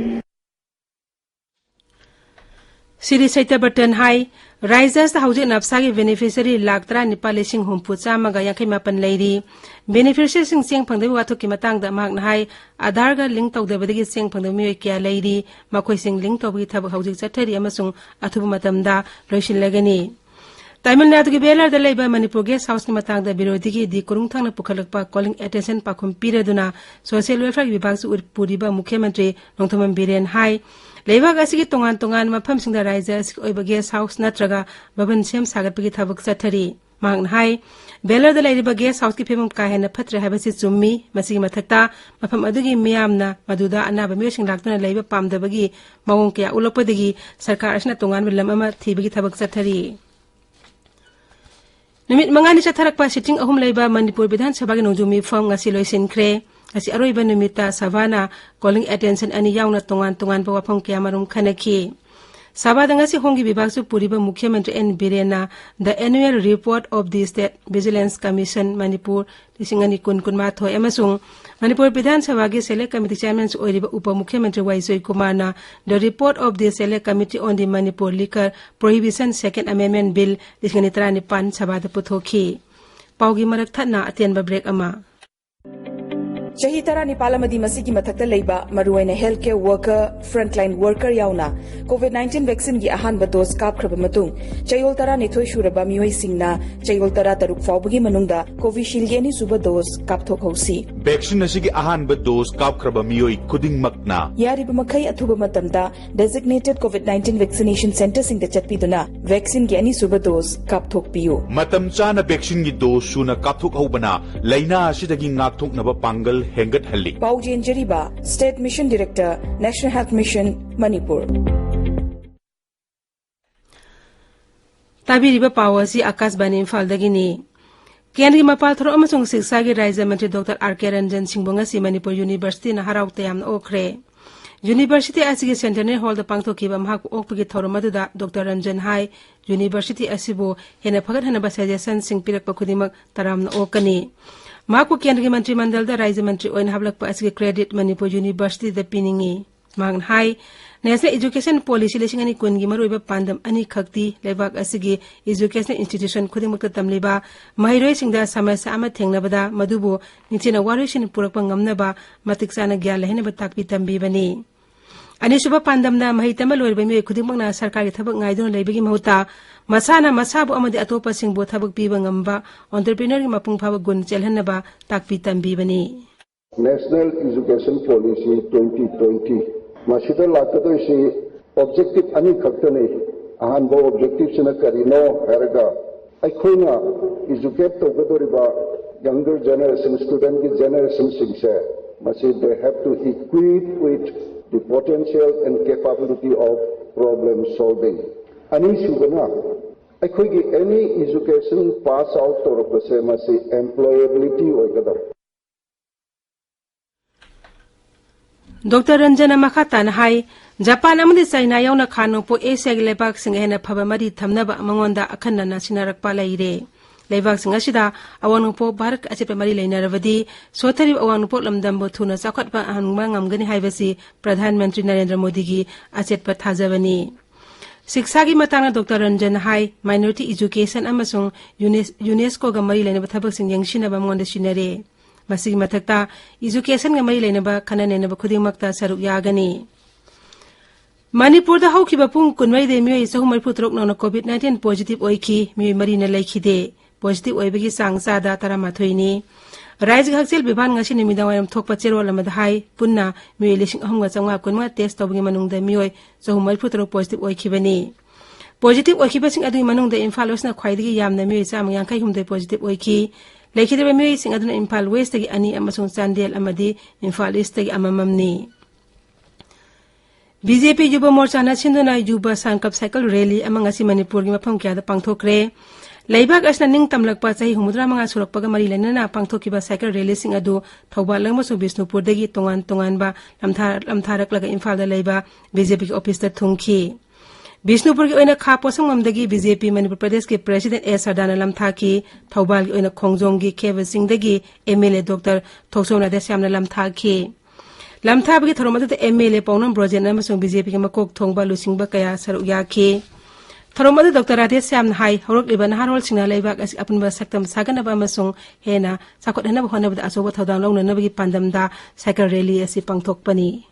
ꯁ꯭ꯔꯤ ꯁꯇ꯭ꯌꯕ꯭ꯔꯇꯟ ꯍꯥꯏ, ꯔꯥꯏꯖ꯭ꯌ ꯑꯁꯤꯗ ꯍꯧꯖꯤꯛ ꯅꯞꯁꯥꯒꯤ ꯕꯦꯅꯤꯐꯤꯁꯔꯤ ꯂꯥꯈ ꯇꯔꯥ ꯅꯤꯄꯥꯜ ꯂꯤꯁꯤꯡ ꯍꯨꯝꯐꯨ ꯆꯥꯝꯃꯒ ꯌꯥꯡꯈꯩ ꯃꯥꯄꯟ ꯂꯩꯔꯤ꯫ ꯕꯦꯅꯤꯐꯤꯁꯔꯤꯁꯤꯡ ꯆꯦꯡ ꯐꯪꯗꯕꯒꯤ ꯋꯥꯊꯣꯛꯀꯤ ꯃꯇꯥꯡꯗ ꯃꯍꯥꯛꯅ ꯍꯥꯏ, ꯑꯥꯙꯥꯔꯒ ꯂꯤꯡ ꯇꯧꯗꯕꯗꯒꯤ ꯆꯦꯡ ꯐꯪꯗꯕ ꯃꯤꯑꯣꯏ ꯀꯌꯥ ꯂꯩꯔꯤ꯫ ꯃꯈꯣꯏꯁꯤꯡ ꯂꯤꯡ ꯇꯧꯕꯒꯤ ꯊꯕꯛ ꯍꯧꯖꯤꯛ ꯆꯠꯊꯔꯤ ꯑꯃꯁꯨꯡ ꯑꯊꯨꯕ ꯃꯇꯝꯗ ꯂꯣꯏꯁꯤꯜꯂꯒꯅꯤ꯫ ꯇꯥꯃꯤꯜ ꯅꯥꯗꯨꯒꯤ ꯕꯦꯂꯔꯗ ꯂꯩꯕ ꯃꯅꯤꯄꯨꯔ ꯒꯦꯁ ꯍꯥꯎꯁꯀꯤ ꯃꯇꯥꯡꯗ ꯕꯤꯔꯣꯙꯤꯒꯤ ꯗꯤ ꯀꯣꯔꯨꯡꯊꯪꯅ ꯄꯨꯈꯠꯂꯛꯄ calling attention ꯄꯥꯎꯈꯨꯝ ꯄꯤꯔꯗꯨꯅ ꯁꯣꯁꯤꯌꯦꯜ ꯋꯦꯜꯐꯤꯌꯔꯒꯤ ꯕꯤꯚꯥꯒꯁꯨ ꯎꯠ ꯄꯨꯔꯤꯕ ꯃꯨꯈ꯭ꯌ ꯃꯟꯇ꯭ꯔꯤ ꯅꯣꯡꯊꯣꯝꯕꯝ ꯕꯤꯔꯦꯟ ꯍꯥꯏ, ꯂꯩꯕꯥꯛ ꯑꯁꯤꯒꯤ ꯇꯣꯉꯥꯟ ꯇꯣꯉꯥꯟꯕ ꯃꯐꯝꯁꯤꯡꯗ ꯔꯥꯏꯖ꯭ꯌ ꯑꯁꯤꯒꯤ ꯑꯣꯏꯕ ꯒꯦꯁ ꯍꯥꯎꯁ ꯅꯠꯇ꯭ꯔꯒ ꯚꯕꯟ ꯁꯦꯝ ꯁꯥꯒꯠꯄꯒꯤ ꯊꯕꯛ ꯆꯠꯊꯔꯤ꯫ ꯃꯍꯥꯛꯅ ꯍꯥꯏ, ꯕꯦꯂꯔꯗ ꯂꯩꯔꯤꯕ ꯒꯦꯁ ꯍꯥꯎꯁꯀꯤ ꯐꯤꯕꯝ ꯀꯥ ꯍꯦꯟꯅ ꯐꯠꯇ꯭ꯔꯦ ꯍꯥꯏꯕꯁꯤ ꯆꯨꯝꯃꯤ꯫ ꯃꯁꯤꯒꯤ ꯃꯊꯛꯇ ꯃꯐꯝ ꯑꯗꯨꯒꯤ ꯃꯤꯌꯥꯝꯅ ꯃꯗꯨꯗ ꯑꯅꯥꯕ ꯃꯤꯑꯣꯏꯁꯤꯡ ꯂꯥꯛꯇꯨꯅ ꯂꯩꯕ ꯄꯥꯝꯗꯕꯒꯤ ꯃꯑꯣꯡ ꯀꯌꯥ ꯎꯠꯂꯛꯄꯗꯒꯤ ꯁꯔꯀꯥꯔ ꯑꯁꯤꯅ ꯇꯣꯉꯥꯟꯕ ꯂꯝ ꯑꯃ ꯊꯤꯕꯒꯤ ꯊꯕꯛ ꯆꯠꯊꯔꯤ꯫ ꯅꯨꯃꯤꯠ ꯃꯉꯥꯅꯤ ꯆꯠꯊꯔꯛꯄ ꯁꯤꯇꯤꯡ ꯑꯍꯨꯝ ꯂꯩꯕ ꯃꯅꯤꯄꯨꯔ ꯕꯤꯙꯥꯟ ꯁꯚꯥꯒꯤ ꯅꯣꯡꯖꯨ ꯃꯤꯐꯝ ꯉꯁꯤ ꯂꯣꯏꯁꯤꯟꯈ꯭ꯔꯦ꯫ ꯉꯁꯤ ꯑꯔꯣꯏꯕ ꯅꯨꯃꯤꯠꯇ ꯁꯚꯥꯅ calling attention ꯑꯅꯤ ꯌꯥꯎꯅ ꯇꯣꯉꯥꯟ ꯇꯣꯉꯥꯟꯕ ꯋꯥꯐꯝ ꯀꯌꯥꯃꯔꯨꯝ ꯈꯟꯅꯈꯤ꯫ ꯁꯚꯥꯗ ꯉꯁꯤ ꯍꯣꯡꯈꯤꯕ ꯕꯤꯚꯥꯒꯁꯨ ꯄꯨꯔꯤꯕ ꯃꯨꯈ꯭ꯌ ꯃꯟꯇ꯭ꯔꯤ and ꯕꯤꯔꯦꯟꯅ The Annual Report of the State Vigilance Commission Manipur ꯂꯤꯁꯤꯡ ꯑꯅꯤ ꯀꯨꯟ ꯀꯨꯟꯃꯥꯊꯣꯏ ꯑꯃꯁꯨꯡ ꯃꯅꯤꯄꯨꯔ ꯕꯤꯙꯥꯟ ꯁꯚꯥꯒꯤ ꯁꯦꯂꯦꯛ ꯀꯃꯤꯇꯤ ꯆꯤꯌꯥꯔꯃꯦꯟꯁꯨ ꯑꯣꯏꯔꯤꯕ ꯎꯄ ꯃꯨꯈ꯭ꯌ ꯃꯟꯇ꯭ꯔꯤ ꯋꯥꯏ ꯖꯣꯏꯀꯨꯃꯥꯔꯅ The Report of the Select Committee on the Manipur Liquor Prohibition Second Amendment Bill ꯂꯤꯁꯤꯡ ꯑꯅꯤ ꯇꯔꯥꯅꯤꯄꯥꯟ ꯁꯚꯥꯗ ꯄꯨꯊꯣꯛꯈꯤ꯫ ꯄꯥꯎꯒꯤ ꯃꯔꯛ ꯊꯠꯅ ꯑꯇꯦꯟꯕ ꯕ꯭ꯔꯦꯛ ꯑꯃ꯫ ꯆꯍꯤ ꯇꯔꯥꯅꯤꯄꯥꯜ ꯑꯃꯗꯤ ꯃꯁꯤꯒꯤ ꯃꯊꯛꯇ ꯂꯩꯕ, ꯃꯔꯨꯑꯣꯏꯅ health care worker, frontline worker ꯌꯥꯎꯅ COVID nineteen vaccine ꯒꯤ ꯑꯍꯥꯟꯕ dose ꯀꯥꯞꯈ꯭ꯔꯕ ꯃꯇꯨꯡ, ꯆꯌꯣꯜ ꯇꯔꯥꯅꯤꯊꯣꯏ ꯁꯨꯔꯕ ꯃꯤꯑꯣꯏꯁꯤꯡꯅ ꯆꯌꯣꯜ ꯇꯔꯥꯇꯔꯨꯛ ꯐꯥꯎꯕꯒꯤ ꯃꯅꯨꯡꯗ Covishield ꯒꯤ ꯑꯅꯤꯁꯨꯕ dose ꯀꯥꯞꯊꯣꯛꯍꯧꯁꯤ꯫ Vaccine ꯑꯁꯤꯒꯤ ꯑꯍꯥꯟꯕ dose ꯀꯥꯞꯈ꯭ꯔꯕ ꯃꯤꯑꯣꯏ ꯈꯨꯗꯤꯡꯃꯛꯅ ꯌꯥꯔꯤꯕ ꯃꯈꯩ ꯑꯊꯨꯕ ꯃꯇꯝꯗ designated COVID nineteen vaccination centre ꯁꯤꯡꯗ ꯆꯠꯄꯤꯗꯨꯅ vaccine ꯒꯤ ꯑꯅꯤꯁꯨꯕ dose ꯀꯥꯞꯊꯣꯛꯄꯤꯌꯨ꯫ ꯃꯇꯝ ꯆꯥꯅ vaccine ꯒꯤ dose ꯁꯨꯅ ꯀꯥꯞꯊꯣꯛꯍꯧꯕꯅ ꯂꯥꯏꯅꯥ ꯑꯁꯤꯗꯒꯤ ꯉꯥꯛꯊꯣꯛꯅꯕ ꯄꯥꯡꯒꯜ ꯍꯦꯟꯒꯠꯍꯜꯂꯤ꯫ ꯄꯥꯎ ꯆꯦꯟꯖꯔꯤꯕ State Mission Director, National Health Mission, Manipur. ꯇꯥꯕꯤꯔꯤꯕ ꯄꯥꯎ ꯑꯁꯤ ꯑꯀꯥꯁꯕꯥꯅꯤ ꯏꯝꯐꯥꯜꯗꯒꯤꯅꯤ꯫ ꯀꯦꯟꯗ꯭ꯔꯒꯤ ꯃꯄꯥꯜ ꯊꯧꯔꯝ ꯑꯃꯁꯨꯡ ꯁꯤꯛꯁꯥꯒꯤ ꯔꯥꯖ꯭ꯌ ꯃꯟꯇ꯭ꯔꯤ ꯗꯣꯛꯇꯔ ꯑꯥꯔ ꯀꯦ ꯔꯟꯖꯟ ꯁꯤꯡꯕꯨ ꯉꯁꯤ ꯃꯅꯤꯄꯨꯔ ꯌꯨꯅꯤꯚꯔꯁꯤꯇꯤꯅ ꯍꯔꯥꯎ ꯇꯌꯥꯝꯅ ꯑꯣꯛꯈ꯭ꯔꯦ꯫ ꯌꯨꯅꯤꯚꯔꯁꯤꯇꯤ ꯑꯁꯤꯒꯤ ꯁꯦꯟꯇꯦꯅꯔꯤ ꯍꯣꯜꯗ ꯄꯥꯡꯊꯣꯛꯈꯤꯕ ꯃꯍꯥꯛꯄꯨ ꯑꯣꯛꯄꯒꯤ ꯊꯧꯔꯝ ꯑꯗꯨꯗ ꯗꯣꯛꯇꯔ ꯔꯟꯖꯟ ꯍꯥꯏ, ꯌꯨꯅꯤꯚꯔꯁꯤꯇꯤ ꯑꯁꯤꯕꯨ ꯍꯦꯟꯅ ꯐꯒꯠꯍꯟꯅꯕ ꯁꯖꯦꯁꯟꯁꯤꯡ ꯄꯤꯔꯛꯄ ꯈꯨꯗꯤꯡꯃꯛ ꯇꯔꯥꯝꯅ ꯑꯣꯛꯀꯅꯤ꯫ ꯃꯍꯥꯛꯄꯨ ꯀꯦꯟꯗ꯭ꯔꯒꯤ ꯃꯟꯇ꯭ꯔꯤ ꯃꯟꯗꯜꯗ ꯔꯥꯖ꯭ꯌ ꯃꯟꯇ꯭ꯔꯤ ꯑꯣꯏꯅ ꯍꯥꯞꯂꯛꯄ ꯑꯁꯤꯒꯤ credit ꯃꯅꯤꯄꯨꯔ ꯌꯨꯅꯤꯚꯔꯁꯤꯇꯤꯗ ꯄꯤꯅꯤꯡꯏ꯫ ꯃꯍꯥꯛꯅ ꯍꯥꯏ, National Education Policy ꯂꯤꯁꯤꯡ ꯑꯅꯤ ꯀꯨꯟꯒꯤ ꯃꯔꯨꯑꯣꯏꯕ ꯄꯥꯟꯗꯝ ꯑꯅꯤꯈꯛꯇꯤ ꯂꯩꯕꯥꯛ ꯑꯁꯤꯒꯤ educational institution ꯈꯨꯗꯤꯡꯃꯛꯇ ꯇꯝꯂꯤꯕ ꯃꯍꯩꯔꯣꯏꯁꯤꯡꯗ ꯁꯃꯁ꯭ꯌꯥ ꯑꯃ ꯊꯦꯡꯅꯕꯗ ꯃꯗꯨꯕꯨ ꯅꯤꯡꯊꯤꯅ ꯋꯥꯔꯣꯏꯁꯤꯟ ꯄꯨꯔꯛꯄ ꯉꯝꯅꯕ ꯃꯇꯤꯛ ꯆꯥꯅ ꯒ꯭ꯌꯥꯟ ꯂꯩꯍꯟꯅꯕ ꯇꯥꯛꯄꯤ ꯇꯝꯕꯤꯕꯅꯤ꯫ ꯑꯅꯤꯁꯨꯕ ꯄꯥꯟꯗꯝꯅ ꯃꯍꯩ ꯇꯝꯕ ꯂꯣꯏꯔꯕ ꯃꯤꯑꯣꯏ ꯈꯨꯗꯤꯡꯃꯛꯅ ꯁꯔꯀꯥꯔꯒꯤ ꯊꯕꯛ ꯉꯥꯏꯗꯨꯅ ꯂꯩꯕꯒꯤ ꯃꯍꯨꯠꯇ ꯃꯁꯥꯅ ꯃꯁꯥꯕꯨ ꯑꯃꯗꯤ ꯑꯇꯣꯞꯄꯁꯤꯡꯕꯨ ꯊꯕꯛ ꯄꯤꯕ ꯉꯝꯕ entrepreneur ꯒꯤ ꯃꯄꯨꯡ ꯐꯥꯕ ꯒꯨꯟ ꯆꯦꯜꯍꯟꯅꯕ ꯇꯥꯛꯄꯤ ꯇꯝꯕꯤꯕꯅꯤ꯫ National Education Policy twenty twenty ꯃꯁꯤꯗ ꯂꯥꯛꯀꯗꯣꯏꯁꯤ objective ꯑꯅꯤꯈꯛꯇꯅꯤ꯫ ꯑꯍꯥꯟꯕ objective ꯁꯤꯅ ꯀꯔꯤꯅꯣ ꯍꯥꯏꯔꯒ, ꯑꯩꯈꯣꯏꯅ educate ꯇꯧꯒꯗꯧꯔꯤꯕ younger generation, student ꯀꯤ generation ꯁꯤꯡꯁꯦ, ꯃꯁꯤ they have to equip with the potential and capability of problem solving. ꯑꯅꯤꯁꯨꯕꯅ, ꯑꯩꯈꯣꯏꯒꯤ any education pass out ꯇꯧꯔꯛꯄꯁꯦ ꯃꯁꯤ employability ꯑꯣꯏꯒꯗꯕ꯫ ꯗꯣꯛꯇꯔ ꯔꯟꯖꯟꯅ ꯃꯈꯥ ꯇꯥꯅ ꯍꯥꯏ, ꯖꯄꯥꯟ ꯑꯃꯗꯤ ꯆꯥꯏꯅꯥ ꯌꯥꯎꯅ ꯈꯥ ꯅꯣꯡꯄꯣꯛ ꯑꯦꯁꯤꯌꯥꯒꯤ ꯂꯩꯕꯥꯛꯁꯤꯡꯒ ꯍꯦꯟꯅ ꯐꯕ ꯃꯔꯤ ꯊꯝꯅꯕ ꯃꯉꯣꯟꯗ ꯑꯈꯟꯅꯅ ꯁꯤꯟꯅꯔꯛꯄ ꯂꯩꯔꯦ꯫ ꯂꯩꯕꯥꯛꯁꯤꯡ ꯑꯁꯤꯗ ꯑꯋꯥꯡ ꯅꯣꯡꯄꯣꯛ ꯚꯥꯔꯠꯀ ꯑꯆꯦꯠꯄ ꯃꯔꯤ ꯂꯩꯅꯔꯕꯗꯤ ꯁꯣꯠꯊꯔꯤꯕ ꯑꯋꯥꯡ ꯅꯣꯡꯄꯣꯛ ꯂꯝꯗꯝꯕꯨ ꯊꯨꯅ ꯆꯥꯎꯈꯠꯄ ꯍꯟꯕ ꯉꯝꯒꯅꯤ ꯍꯥꯏꯕꯁꯤ ꯄ꯭ꯔꯙꯥꯟ ꯃꯟꯇ꯭ꯔꯤ ꯅꯔꯦꯟꯗ꯭ꯔ ꯃꯣꯗꯤꯒꯤ ꯑꯆꯦꯠꯄ ꯊꯥꯖꯕꯅꯤ꯫ ꯁꯤꯛꯁꯥꯒꯤ ꯃꯇꯥꯡꯗ ꯗꯣꯛꯇꯔ ꯔꯟꯖꯟꯅ ꯍꯥꯏ, minority education ꯑꯃꯁꯨꯡ ꯌꯨꯅꯦꯁ-, ꯌꯨꯅꯦꯁꯀꯣꯒ ꯃꯔꯤ ꯂꯩꯅꯕ ꯊꯕꯛꯁꯤꯡ ꯌꯦꯡꯁꯤꯟꯅꯕ ꯃꯉꯣꯟꯗ ꯁꯤꯟꯅꯔꯦ꯫ ꯃꯁꯤꯒꯤ ꯃꯊꯛꯇ educationꯒ ꯃꯔꯤ ꯂꯩꯅꯕ ꯈꯟꯅ ꯅꯩꯅꯕ ꯈꯨꯗꯤꯡꯃꯛꯇ ꯁꯔꯨꯛ ꯌꯥꯒꯅꯤ꯫ ꯃꯅꯤꯄꯨꯔꯗ ꯍꯧꯈꯤꯕ ꯄꯨꯡ ꯀꯨꯟꯃꯔꯤꯗ ꯃꯤꯑꯣꯏ ꯆꯍꯨꯝ ꯃꯔꯤꯐꯨ ꯇꯔꯨꯛ ꯅꯧꯅ COVID nineteen positive ꯑꯣꯏꯈꯤ, ꯃꯤꯑꯣꯏ ꯃꯔꯤꯅ ꯂꯩꯈꯤꯗꯦ꯫ Positive ꯑꯣꯏꯕꯒꯤ ꯆꯥꯡ ꯆꯥꯗ ꯇꯔꯥꯃꯥꯊꯣꯏꯅꯤ꯫ ꯔꯥꯏꯖꯒꯤ ꯍꯛꯁꯦꯜ ꯕꯤꯚꯥꯟ ꯉꯁꯤ ꯅꯨꯃꯤꯗꯥꯡ ꯋꯥꯏꯔꯝ ꯊꯣꯛꯄ ꯆꯦꯔꯣꯜ ꯑꯃꯗ ꯍꯥꯏ, ꯄꯨꯟꯅ ꯃꯤꯑꯣꯏ ꯂꯤꯁꯤꯡ ꯑꯍꯨꯝꯒ ꯆꯥꯝꯃꯉꯥ ꯀꯨꯟꯃꯉꯥ test ꯇꯧꯕꯒꯤ ꯃꯅꯨꯡꯗ ꯃꯤꯑꯣꯏ ꯆꯍꯨꯝ ꯃꯔꯤꯐꯨ ꯇꯔꯨꯛ positive ꯑꯣꯏꯈꯤꯕꯅꯤ꯫ Positive ꯑꯣꯏꯈꯤꯕꯁꯤꯡ ꯑꯗꯨꯒꯤ ꯃꯅꯨꯡꯗ ꯏꯝꯐꯥꯜ ꯋꯦꯁꯅ ꯈ꯭ꯋꯥꯏꯗꯒꯤ ꯌꯥꯝꯅ ꯃꯤꯑꯣꯏ ꯆꯥꯝꯃ ꯌꯥꯡꯈꯩ ꯍꯨꯝꯗꯣꯏ positive ꯑꯣꯏꯈꯤ꯫ ꯂꯩꯈꯤꯗ꯭ꯔꯕ ꯃꯤꯑꯣꯏꯁꯤꯡ ꯑꯗꯨꯅ ꯏꯝꯐꯥꯜ ꯋꯦꯁꯇꯒꯤ ꯑꯅꯤ ꯑꯃꯁꯨꯡ ꯆꯥꯟꯗꯦꯜ ꯑꯃꯗꯤ ꯏꯝꯐꯥꯜ ꯏꯁꯇꯒꯤ ꯑꯃꯃꯝꯅꯤ꯫ ꯕꯤ ꯖꯦ ꯄꯤ ꯌꯨꯕ ꯃꯣꯔꯆꯥꯅ ꯁꯤꯟꯗꯨꯅ ꯌꯨꯕ ꯁꯪꯀꯜꯞ ꯁꯥꯏꯀꯜ ꯔꯦꯂꯤ ꯑꯃ ꯉꯁꯤ ꯃꯅꯤꯄꯨꯔꯒꯤ ꯃꯐꯝ ꯀꯌꯥꯗ ꯄꯥꯡꯊꯣꯛꯈ꯭ꯔꯦ꯫ ꯂꯩꯕꯥꯛ ꯑꯁꯤꯅ ꯅꯤꯡꯇꯝꯂꯛꯄ ꯆꯍꯤ ꯍꯨꯝꯐꯨꯇꯔꯥ ꯃꯉꯥ ꯁꯨꯔꯛꯄꯒ ꯃꯔꯤ ꯂꯩꯅꯅ ꯄꯥꯡꯊꯣꯛꯈꯤꯕ ꯁꯥꯏꯀꯜ ꯔꯦꯂꯤꯁꯤꯡ ꯑꯗꯨ ꯊꯧꯕꯥꯜ ꯑꯃꯁꯨꯡ ꯕꯤꯁꯅꯨꯄꯨꯔꯗꯒꯤ ꯇꯣꯉꯥꯟ ꯇꯣꯉꯥꯟꯕ ꯂꯝꯊꯥ-, ꯂꯝꯊꯥꯔꯛꯂꯒ ꯏꯝꯐꯥꯜꯗ ꯂꯩꯕ ꯕꯤ ꯖꯦ ꯄꯤꯒꯤ ꯑꯣꯐꯤꯁꯇ ꯊꯨꯡꯈꯤ꯫ ꯕꯤꯁꯅꯨꯄꯨꯔꯒꯤ ꯑꯣꯏꯅ ꯈꯥ ꯄꯣꯠꯁꯪꯕꯝꯗꯒꯤ ꯕꯤ ꯖꯦ ꯄꯤ ꯃꯅꯤꯄꯨꯔ ꯄ꯭ꯔꯗꯦꯁꯀꯤ ꯄ꯭ꯔꯦꯁꯤꯗꯦꯟ ꯑꯦꯁ ꯁꯔꯗꯥꯅ ꯂꯝꯊꯥꯈꯤ꯫ ꯊꯧꯕꯥꯜꯒꯤ ꯑꯣꯏꯅ ꯈꯣꯡꯖꯣꯝꯒꯤ ꯈꯦꯕ ꯆꯤꯡꯗꯒꯤ ꯑꯦꯝ ꯑꯦꯜ ꯑꯦ ꯗꯣꯛꯇꯔ ꯊꯣꯛꯆꯣꯝ ꯔꯥꯙꯦꯁ꯭ꯌꯥꯝꯅ ꯂꯝꯊꯥꯈꯤ꯫ ꯂꯝꯊꯥꯕꯒꯤ ꯊꯧꯔꯝ ꯑꯗꯨꯗ ꯑꯦꯝ ꯑꯦꯜ ꯑꯦ ꯄꯥꯎꯅꯝ ꯕ꯭ꯔꯣꯖꯦꯟ ꯑꯃꯁꯨꯡ ꯕꯤ ꯖꯦ ꯄꯤꯒꯤ ꯃꯀꯣꯛ ꯊꯣꯡꯕ ꯂꯨꯆꯤꯡꯕ ꯀꯌꯥ ꯁꯔꯨꯛ ꯌꯥꯈꯤ꯫ ꯊꯧꯔꯝ ꯑꯗꯨ ꯗꯣꯛꯇꯔ ꯔꯥꯙꯦꯁ꯭ꯌꯥꯝꯅ ꯍꯥꯏ, ꯍꯧꯔꯛꯂꯤꯕ ꯅꯍꯥꯔꯣꯜꯁꯤꯡꯅ ꯂꯩꯕꯥꯛ ꯑꯁꯤ ꯑꯄꯨꯟꯕ ꯁꯛꯇꯝ ꯁꯥꯒꯠꯅꯕ ꯑꯃꯁꯨꯡ ꯍꯦꯟꯅ ꯆꯥꯎꯈꯠꯍꯟꯅꯕ ꯍꯣꯠꯅꯕꯗ ꯑꯆꯧꯕ ꯊꯧꯗꯥꯡ ꯂꯧꯅꯅꯕꯒꯤ ꯄꯥꯟꯗꯝꯗ ꯁꯥꯏꯀꯜ ꯔꯦꯂꯤ ꯑꯁꯤ ꯄꯥꯡꯊꯣꯛꯄꯅꯤ꯫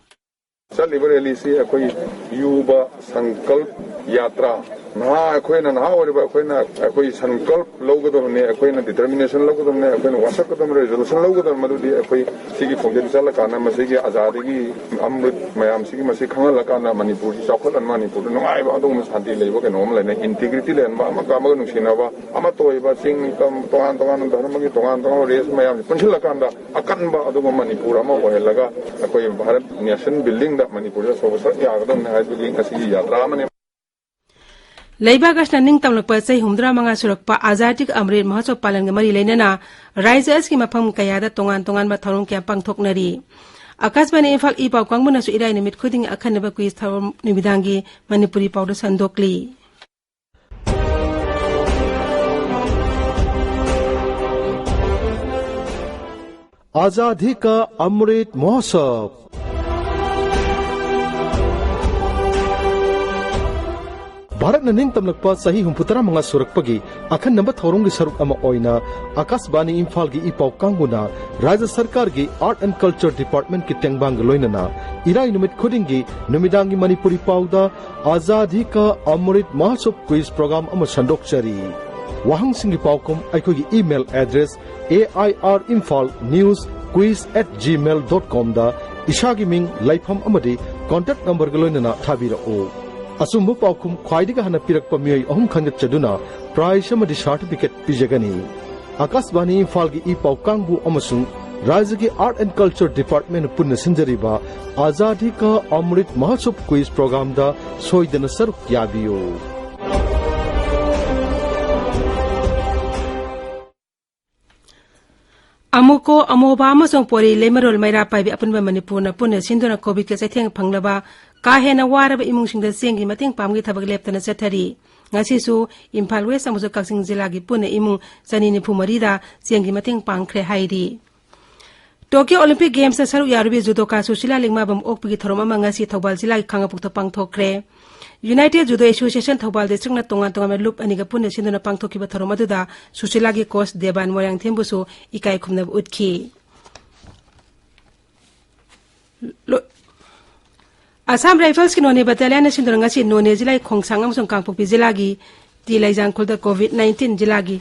ꯆꯠꯂꯤꯕ ꯔꯦꯂꯤꯁꯤ ꯑꯩꯈꯣꯏ ꯌꯨꯕ ꯁꯪꯀꯜꯞ ꯌꯥꯇ꯭ꯔꯥ, ꯅꯍꯥ ꯑꯩꯈꯣꯏꯅ, ꯅꯍꯥ ꯑꯣꯏꯔꯤꯕ ꯑꯩꯈꯣꯏꯅ ꯑꯩꯈꯣꯏ ꯁꯪꯀꯜꯞ ꯂꯧꯒꯗꯕꯅꯤ, ꯑꯩꯈꯣꯏꯅ determination ꯂꯧꯒꯗꯕꯅꯤ, ꯑꯩꯈꯣꯏꯅ ꯋꯥꯁꯛꯀꯗꯕꯅꯤ, resolution ꯂꯧꯒꯗꯕꯅꯤ꯫ ꯃꯗꯨꯗꯤ ꯑꯩꯈꯣꯏ ꯁꯤꯒꯤ ꯈꯣꯡꯖꯦꯜ ꯆꯠꯂꯀꯥꯟꯗ ꯃꯁꯤꯒꯤ ꯑꯖꯥꯗꯤꯒꯤ ꯑꯃ꯭ꯔꯤꯠ ꯃꯌꯥꯝꯁꯤꯒꯤ ꯃꯁꯤ ꯈꯪꯍꯜꯂꯀꯥꯟꯗ ꯃꯅꯤꯄꯨꯔꯁꯤ ꯆꯥꯎꯈꯠꯍꯟ, ꯃꯅꯤꯄꯨꯔꯗ ꯅꯨꯡꯉꯥꯏꯕ ꯑꯗꯨꯒꯨꯝꯕ ꯁꯥꯟꯇꯤ ꯂꯩꯕ ꯀꯩꯅꯣꯝ ꯂꯩꯅ, integrity ꯂꯩꯍꯟꯕ, ꯑꯃꯒ ꯑꯃꯒ ꯅꯨꯡꯁꯤꯅꯕ, ꯑꯃꯠꯇ ꯑꯣꯏꯕ ꯆꯤꯡ, ꯇꯝ, ꯇꯣꯉꯥꯟ ꯇꯣꯉꯥꯟꯕ ꯙꯔꯃꯒꯤ ꯇꯣꯉꯥꯟ ꯇꯣꯉꯥꯟꯕ race ꯃꯌꯥꯝꯁꯤ ꯄꯨꯟꯁꯤꯜꯂꯀꯥꯟꯗ ꯑꯀꯟꯕ ꯑꯗꯨꯒꯨꯝꯕ ꯃꯅꯤꯄꯨꯔ ꯑꯃ ꯑꯣꯏꯍꯜꯂꯒ ꯑꯩꯈꯣꯏ ꯚꯥꯔꯠ nation buildingꯗ ꯃꯅꯤꯄꯨꯔꯗ ꯑꯆꯧꯕ ꯁꯔꯨꯛ ꯌꯥꯒꯗꯕꯅꯤ ꯍꯥꯏꯕꯒꯤ ꯉꯁꯤꯒꯤ ꯌꯥꯇ꯭ꯔꯥ ꯑꯃꯅꯤ꯫ ꯂꯩꯕꯥꯛ ꯑꯁꯤꯅ ꯅꯤꯡꯇꯝꯂꯛꯄ ꯆꯍꯤ ꯍꯨꯝꯐꯨꯇꯔꯥ ꯃꯉꯥ ꯁꯨꯔꯛꯄ ꯑꯖꯥꯗꯤ ꯀ ꯑꯃ꯭ꯔꯤꯠ ꯃꯍꯣꯠꯁꯕ ꯄꯥꯂꯟꯒ ꯃꯔꯤ ꯂꯩꯅꯅ ꯔꯥꯖ꯭ꯌ ꯑꯁꯤꯒꯤ ꯃꯐꯝ ꯀꯌꯥꯗ ꯇꯣꯉꯥꯟ ꯇꯣꯉꯥꯟꯕ ꯊꯧꯔꯝ ꯀꯌꯥ ꯄꯥꯡꯊꯣꯛꯅꯔꯤ꯫ ꯑꯀꯥꯁꯕꯥꯅꯤ ꯏꯝꯐꯥꯜ ꯏ ꯄꯥꯎ ꯀꯥꯡꯕꯨꯅꯁꯨ ꯏꯔꯥꯏ ꯅꯨꯃꯤꯠ ꯈꯨꯗꯤꯡꯒꯤ ꯑꯈꯟꯅꯕ quiz ꯊꯧꯔꯝ ꯅꯨꯃꯤꯗꯥꯡꯒꯤ ꯃꯅꯤꯄꯨꯔꯤ ꯄꯥꯎꯗ ꯁꯟꯗꯣꯛꯂꯤ꯫ आजादी का अमृत महोत्सव। ꯚꯥꯔꯠꯅ ꯅꯤꯡꯇꯝꯂꯛꯄ ꯆꯍꯤ ꯍꯨꯝꯐꯨ ꯇꯔꯥꯃꯉꯥ ꯁꯨꯔꯛꯄꯒꯤ ꯑꯈꯟꯅꯕ ꯊꯧꯔꯝꯒꯤ ꯁꯔꯨꯛ ꯑꯃ ꯑꯣꯏꯅ ꯑꯀꯥꯁꯕꯥꯅꯤ ꯏꯝꯐꯥꯜꯒꯤ ꯏ ꯄꯥꯎ ꯀꯥꯡꯕꯨꯅ ꯔꯥꯖ꯭ꯌ ꯁꯔꯀꯥꯔꯒꯤ Art and Culture Departmentꯀꯤ ꯇꯦꯡꯕꯥꯡꯒ ꯂꯣꯏꯅꯅ ꯏꯔꯥꯏ ꯅꯨꯃꯤꯠ ꯈꯨꯗꯤꯡꯒꯤ ꯅꯨꯃꯤꯗꯥꯡꯒꯤ ꯃꯅꯤꯄꯨꯔꯤ ꯄꯥꯎꯗ ꯑꯖꯥꯗꯤ ꯀꯥ ꯑꯃ꯭ꯔꯤꯠ ꯃꯍꯣꯠꯁꯕ quiz program ꯑꯃ ꯁꯟꯗꯣꯛꯆꯔꯤ꯫ ꯋꯥꯍꯪꯁꯤꯡꯒꯤ ꯄꯥꯎꯈꯨꯝ ꯑꯩꯈꯣꯏꯒꯤ email address A I R Imphal news quiz at gmail dot comꯗ ꯏꯁꯥꯒꯤ ꯃꯤꯡ, ꯂꯩꯐꯝ ꯑꯃꯗꯤ contact numberꯒ ꯂꯣꯏꯅꯅ ꯊꯥꯕꯤꯔꯛꯎ꯫ ꯑꯆꯨꯝꯕ ꯄꯥꯎꯈꯨꯝ ꯈ꯭ꯋꯥꯏꯗꯒꯤ ꯍꯥꯟꯅ ꯄꯤꯔꯛꯄ ꯃꯤꯑꯣꯏ ꯑꯍꯨꯝ ꯈꯟꯒꯠꯆꯗꯨꯅ prize ꯑꯃꯗꯤ certificate ꯄꯤꯖꯒꯅꯤ꯫ ꯑꯀꯥꯁꯕꯥꯅꯤ ꯏꯝꯐꯥꯜꯒꯤ ꯏ ꯄꯥꯎ ꯀꯥꯡꯕꯨ ꯑꯃꯁꯨꯡ ꯔꯥꯖ꯭ꯌꯒꯤ Art and Culture Department ꯄꯨꯟꯅ ꯁꯤꯟꯖꯔꯤꯕ ꯑꯖꯥꯗꯤ ꯀꯥ ꯑꯃ꯭ꯔꯤꯠ ꯃꯍꯣꯠꯁꯕ quiz programꯗ ꯁꯣꯏꯗꯅ ꯁꯔꯨꯛ ꯌꯥꯕꯤꯌꯨ꯫ ꯑꯃꯨꯀꯣ, ꯑꯃꯣꯕꯥ ꯑꯃꯁꯨꯡ ꯄꯣꯔꯤ ꯂꯩꯃꯔꯣꯜ ꯃꯩꯔꯥ ꯄꯥꯏꯕꯤ ꯑꯄꯨꯟꯕ ꯃꯅꯤꯄꯨꯔꯅ ꯄꯨꯟꯅ ꯁꯤꯟꯗꯨꯅ ꯀꯣꯚꯤꯗꯀꯤ ꯆꯩꯊꯦꯡ ꯐꯪꯂꯕ ꯀꯥ ꯍꯦꯟꯅ ꯋꯥꯔꯕ ꯏꯃꯨꯡꯁꯤꯡꯗ ꯆꯦꯡꯒꯤ ꯃꯇꯦꯡ ꯄꯥꯡꯕꯒꯤ ꯊꯕꯛ ꯂꯦꯞꯇꯅ ꯆꯠꯊꯔꯤ꯫ ꯉꯁꯤꯁꯨ ꯏꯝꯐꯥꯜ ꯋꯦꯁ ꯑꯃꯁꯨꯡ ꯀꯛꯆꯤꯡ ꯖꯤꯂꯥꯒꯤ ꯄꯨꯟꯅ ꯏꯃꯨꯡ ꯆꯅꯤ ꯅꯤꯐꯨ ꯃꯔꯤꯗ ꯆꯦꯡꯒꯤ ꯃꯇꯦꯡ ꯄꯥꯡꯈ꯭ꯔꯦ ꯍꯥꯏꯔꯤ꯫ ꯇꯣꯀꯤꯌꯣ ꯑꯣꯂꯤꯝꯄꯤꯛ ꯒꯦꯝꯁꯇ ꯁꯔꯨꯛ ꯌꯥꯔꯨꯕꯤ ꯖꯨꯗꯣꯀꯥ ꯁꯨꯁꯤꯂꯥ ꯂꯤꯡꯃꯥꯕꯝ ꯑꯣꯛꯄꯒꯤ ꯊꯧꯔꯝ ꯑꯃ ꯉꯁꯤ ꯊꯧꯕꯥꯜ ꯖꯤꯂꯥꯒꯤ ꯈꯥꯉꯕꯣꯛꯇ ꯄꯥꯡꯊꯣꯛꯈ꯭ꯔꯦ꯫ United Judo Association ꯊꯧꯕꯥꯜ districtꯅ ꯇꯣꯉꯥꯟ ꯇꯣꯉꯥꯟꯕ ꯂꯨꯞ ꯑꯅꯤꯒ ꯄꯨꯟꯅ ꯁꯤꯟꯗꯨꯅ ꯄꯥꯡꯊꯣꯛꯈꯤꯕ ꯊꯧꯔꯝ ꯑꯗꯨꯗ ꯁꯨꯁꯤꯂꯥꯒꯤ coach ꯗꯦꯕꯥꯟ ꯃꯣꯏꯔꯥꯡꯊꯦꯝꯕꯨꯁꯨ ꯏꯀꯥꯏ ꯈꯨꯝꯅꯕ ꯎꯠꯈꯤ꯫ ꯂꯣ-, ꯑꯁꯥꯝ ꯔꯥꯏꯐꯜꯁꯀꯤ ꯅꯣꯅꯦ battalionꯅ ꯁꯤꯟꯗꯨꯅ ꯉꯁꯤ ꯅꯣꯅꯦ ꯖꯤꯂꯥꯒꯤ ꯈꯣꯡꯁꯥꯡ ꯑꯃꯁꯨꯡ ꯀꯥꯡꯄꯣꯛꯄꯤ ꯖꯤꯂꯥꯒꯤ ꯇꯤ ꯂꯩꯖꯥꯡꯈꯨꯜꯗ COVID nineteen ꯖꯤꯂꯥꯒꯤ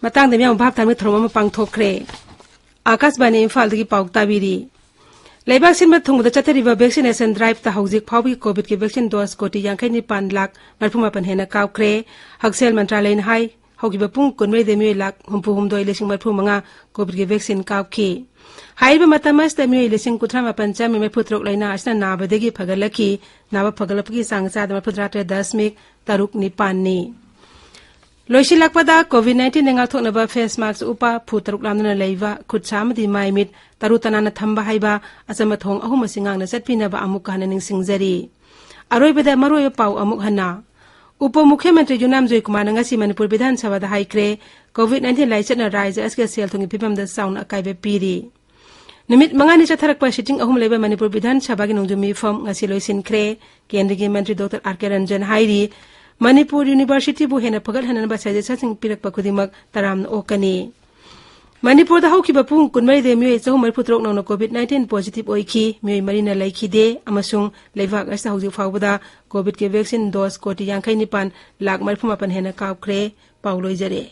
ꯃꯇꯥꯡꯗ ꯃꯤꯌꯥꯝ ꯚꯥꯞ ꯇꯥꯍꯟꯕꯒꯤ ꯊꯧꯔꯝ ꯑꯃ ꯄꯥꯡꯊꯣꯛꯈ꯭ꯔꯦ꯫ ꯑꯀꯥꯁꯕꯥꯅꯤ ꯏꯝꯐꯥꯜꯗꯒꯤ ꯄꯥꯎ ꯇꯥꯕꯤꯔꯤ꯫ ꯂꯩꯕꯥꯛ ꯁꯤꯟꯕ ꯊꯨꯡꯕꯗ ꯆꯠꯊꯔꯤꯕ vaccination driveꯇ ꯍꯧꯖꯤꯛ ꯐꯥꯎꯕꯒꯤ COVIDꯀꯤ vaccine dose ꯀꯣꯇꯤ ꯌꯥꯡꯈꯩ ꯅꯤꯄꯥꯟ ꯂꯥꯈ ꯃꯔꯤꯐꯨ ꯃꯥꯄꯟ ꯍꯦꯟꯅ ꯀꯥꯞꯈ꯭ꯔꯦ꯫ ꯍꯛꯁꯦꯜ ꯃꯟꯇ꯭ꯔꯥꯂꯌꯅ ꯍꯥꯏ, ꯍꯧꯈꯤꯕ ꯄꯨꯡ ꯀꯨꯟꯃꯔꯤꯗ ꯃꯤꯑꯣꯏ ꯂꯥꯈ ꯍꯨꯝꯐꯨ ꯍꯨꯝꯗꯣꯏ ꯂꯤꯁꯤꯡ ꯃꯔꯤꯐꯨ ꯃꯉꯥ COVIDꯀꯤ vaccine ꯀꯥꯞꯈꯤ꯫ ꯍꯥꯏꯔꯤꯕ ꯃꯇꯝ ꯑꯁꯤꯗ ꯃꯤꯑꯣꯏ ꯂꯤꯁꯤꯡ ꯀꯨꯟꯊ꯭ꯔꯥ ꯃꯥꯄꯟ ꯆꯥꯝꯃꯔꯤ ꯃꯔꯤꯐꯨ ꯇꯔꯨꯛ ꯂꯥꯏꯅꯥ ꯑꯁꯤꯅ ꯅꯥꯕꯗꯒꯤ ꯐꯒꯠꯂꯛꯈꯤ꯫ ꯅꯥꯕ ꯐꯒꯠꯂꯛꯄꯒꯤ ꯆꯥꯡ ꯆꯥꯗ ꯃꯔꯤꯐꯨꯇꯔꯥ ꯇꯔꯦꯠ ꯗꯁꯃꯤꯛ ꯇꯔꯨꯛ ꯅꯤꯄꯥꯟꯅꯤ꯫ ꯂꯣꯏꯁꯤꯜꯂꯛꯄꯗ COVID nineteenꯗꯒꯤ ꯉꯥꯛꯊꯣꯛꯅꯕ face mask ꯎꯞꯄ, ꯐꯨꯠ ꯇꯔꯨꯛ ꯂꯥꯞꯅꯅ ꯂꯩꯕ, ꯈꯨꯠ ꯁꯥ ꯑꯃꯗꯤ ꯃꯥꯏ ꯃꯤꯠ ꯇꯔꯨ ꯇꯅꯥꯟꯅ ꯊꯝꯕ ꯍꯥꯏꯕ ꯑꯆꯝꯕ ꯊꯧꯑꯣꯡ ꯑꯍꯨꯝ ꯑꯁꯤ ꯉꯥꯛꯅ ꯆꯠꯄꯤꯅꯕ ꯑꯃꯨꯛꯀ ꯍꯟꯅ ꯅꯤꯡꯁꯤꯡꯖꯔꯤ꯫ ꯑꯔꯣꯏꯕꯗ ꯃꯔꯨꯑꯣꯏꯕ ꯄꯥꯎ ꯑꯃꯨꯛ ꯍꯟꯅ꯫ ꯎꯄ ꯃꯨꯈ꯭ꯌ ꯃꯟꯇ꯭ꯔꯤ ꯌꯨꯅꯥꯝ ꯖꯣꯏꯀꯨꯃꯥꯔꯅ ꯉꯁꯤ ꯃꯅꯤꯄꯨꯔ ꯕꯤꯙꯥꯟ ꯁꯚꯥꯗ ꯍꯥꯏꯈ꯭ꯔꯦ, COVID nineteen ꯂꯥꯏꯆꯠꯅ ꯔꯥꯖ꯭ꯌ ꯑꯁꯤꯒꯤ ꯁꯦꯜ ꯊꯨꯝꯒꯤ ꯐꯤꯕꯝꯗ ꯆꯥꯎꯅ ꯑꯀꯥꯏꯕ ꯄꯤꯔꯤ꯫ ꯅꯨꯃꯤꯠ ꯃꯉꯥꯅꯤ ꯆꯠꯊꯔꯛꯄ ꯁꯤꯇꯤꯡ ꯑꯍꯨꯝ ꯂꯩꯕ ꯃꯅꯤꯄꯨꯔ ꯕꯤꯙꯥꯟ ꯁꯚꯥꯒꯤ ꯅꯣꯡꯖꯨ ꯃꯤꯐꯝ ꯉꯁꯤ ꯂꯣꯏꯁꯤꯟꯈ꯭ꯔꯦ꯫ ꯀꯦꯟꯗ꯭ꯔꯒꯤ ꯃꯟꯇ꯭ꯔꯤ ꯗꯣꯛꯇꯔ ꯑꯥꯔ ꯀꯦ ꯔꯟꯖꯟ ꯍꯥꯏꯔꯤ, ꯃꯅꯤꯄꯨꯔ ꯌꯨꯅꯤꯚꯔꯁꯤꯇꯤꯕꯨ ꯍꯦꯟꯅ ꯐꯒꯠꯍꯟꯅꯅꯕ ꯁꯖꯦꯁꯟꯁꯤꯡ ꯄꯤꯔꯛꯄ ꯈꯨꯗꯤꯡꯃꯛ ꯇꯔꯥꯝꯅ ꯑꯣꯛꯀꯅꯤ꯫ ꯃꯅꯤꯄꯨꯔꯗ ꯍꯧꯈꯤꯕ ꯄꯨꯡ ꯀꯨꯟꯃꯔꯤꯗ ꯃꯤꯑꯣꯏ ꯆꯍꯨꯝ ꯃꯔꯤꯐꯨ ꯇꯔꯨꯛ ꯅꯧꯅ ꯀꯣꯚꯤꯗ ꯅꯥꯏꯟꯇꯤꯟ ꯄꯣꯖꯤꯇꯤꯚ ꯑꯣꯏꯈꯤ꯫ ꯃꯤꯑꯣꯏ ꯃꯔꯤꯅ ꯂꯩꯈꯤꯗꯦ ꯑꯃꯁꯨꯡ ꯂꯩꯕꯥꯛ ꯑꯁꯤꯗ ꯍꯧꯖꯤꯛ ꯐꯥꯎꯕꯗ ꯀꯣꯚꯤꯗꯀꯤ ꯚꯦꯛꯁꯤꯟ ꯗꯣꯁ ꯀꯣꯇꯤ ꯌꯥꯡꯈꯩ ꯅꯤꯄꯥꯟ ꯂꯥꯈ ꯃꯔꯤꯐꯨ ꯃꯥꯄꯟ ꯍꯦꯟꯅ ꯀꯥꯞꯈ꯭ꯔꯦ꯫ ꯄꯥꯎ ꯂꯣꯏꯖꯔꯦ꯫